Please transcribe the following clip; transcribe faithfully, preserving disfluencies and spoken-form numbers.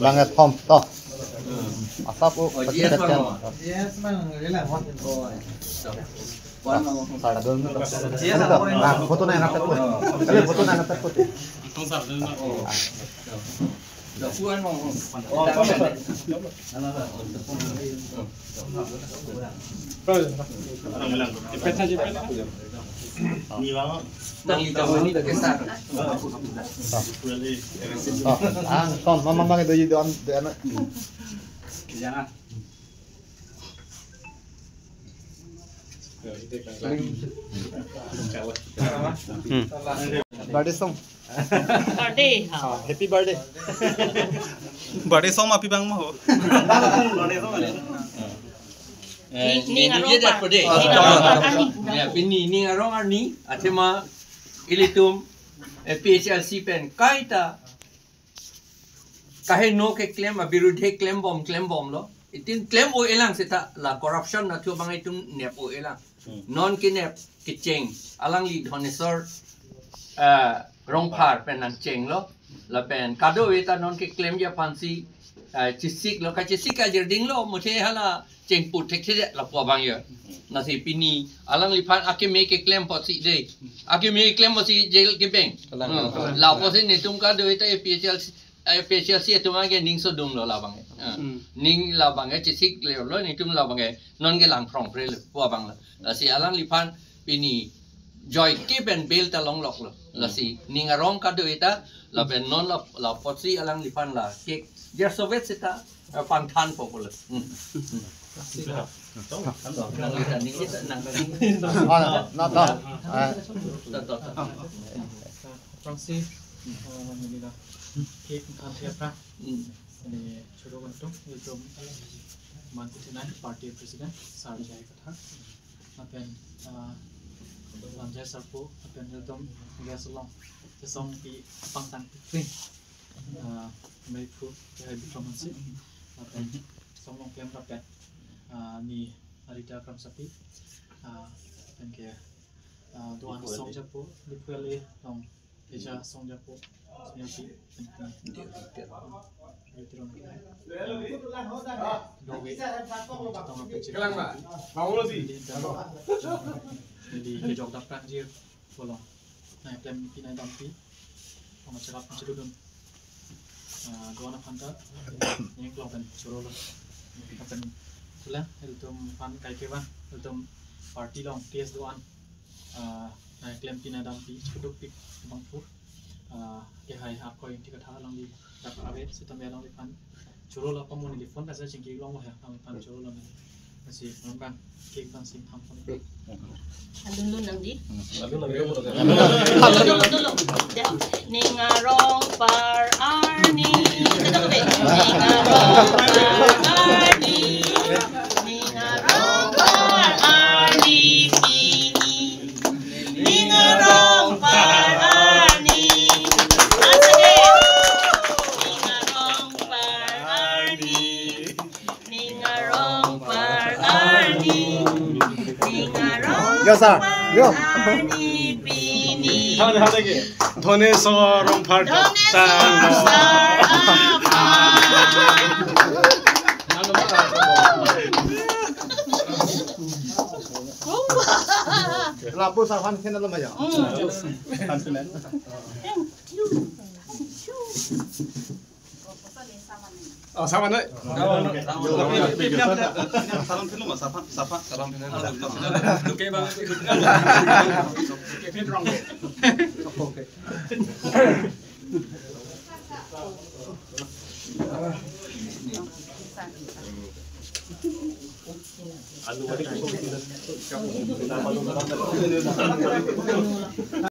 Bang et hom to. Asap o. Oh, yes, bang. Yes, bang. Sardon to. Yes, bang. Ah, photo na nang. Photo na nang. Ah, kon, mama, mama, do you do on the. Hmm. Birthday song. Birthday, ha. Ah, happy birthday. Birthday song ma pi bang ma ho. Eh, ning, ning arong par, ning arong par arni. Ya, pini ning arong arni, athema ilitum, eh, A P H L C pen kaita kaheno keklem, abirudhe klembom, klembomlo. Itin klem-o-elang seta la corruption nathu abang itum nep-o-elang. Hmm. Non kenep kecheng, alangli Dhoneswar, eh, Rongphar pen nangchenglo. Lapen kadokave ta non keklemji aphansi, eh, chesiklo, kachesik ajirdinglo, muthe hala chengpu thekthe lapu abang ya. Lasi pini alangliphan akeme keklem apotsi dei. Akeme keklem apotsi jail kebeng. Kalang, hmm, kalang. Lapusi netum kadokave ta A P H L C, A P H L C atum ke ning sodunglo labang ke. Ah. Hmm. Ning labang ke chesik lelo netum labang ke. Non ke langphrongpre lapu abang lo. Lasi alangliphan pini joike pen bail ta longloklo. Hmm. Lasi ning arong kadokave ta lapen non la, la apotsi alangliphan la kek. Jer Soviet seta, eh, pangthanpo pulo. Hmm. Hmm. Nang kita, nang kita, nang kita. Oh, no, no, no. Ah. To, to, to. Aphrangsi, eh, neli la cake nangthan thek aphrang. Hmm. Neli choro kangtung, ilitum Mantu Thinai Party President, Sar J I Kathar. Lapen, eh, Lamjai Sarpo, lapen ilitum guest along. Chesong pi pangtang pring. Ah, Meiphu, Kehai Bikram Hanse, lapen Songlong Klem Rapet, ah, ni Arita Kramsapi, ah, lapen ke, ah, do-an song japo, Diphu ale long, Teja song japo, Sneopi, lapen ke, Ritiron ke, ah, dove, ah, Chetong Rapet, Chetong, neli kejok dap pranjir, Bolong. Nangklem pi nangdampi. Pangchakap pangchedudun. Ah, do-an aphan ta. Nangklong pen chorolo. Lapen, sula, ilitum aphan kaike bang, ilitum party along T S do-an. Ah, nangklem pi nangdampi, cheduk pik bangphu. Ah, Kehai Akoi Ingti Kathar alangli, dak ave, sitame alangliphan. Chorolo, pamun neli phone kasa chingki longlo he, alangliphan chorolo neli. Lasi non bang, cake bang sing tham pon. Alun lun nangdi. Alun lun nangdi. Alun lun, alun lun. Ning arong par arni. Ning arong par arni. Ning arong par arni pini. Ning arong par arni. Once again. Ning arong par arni. Ning arong par arni. Ning arong, yo, sir, yo, par arni pini. Dhone so rong par, Dhone so rong par. Lapu sarhan kena lama ya. Hmm. Confident. Thank you. Thank you. Oh, sama nih. Salam dulu, Mas. Sapa? Sapa? Salam. Oke, Bang. Oke.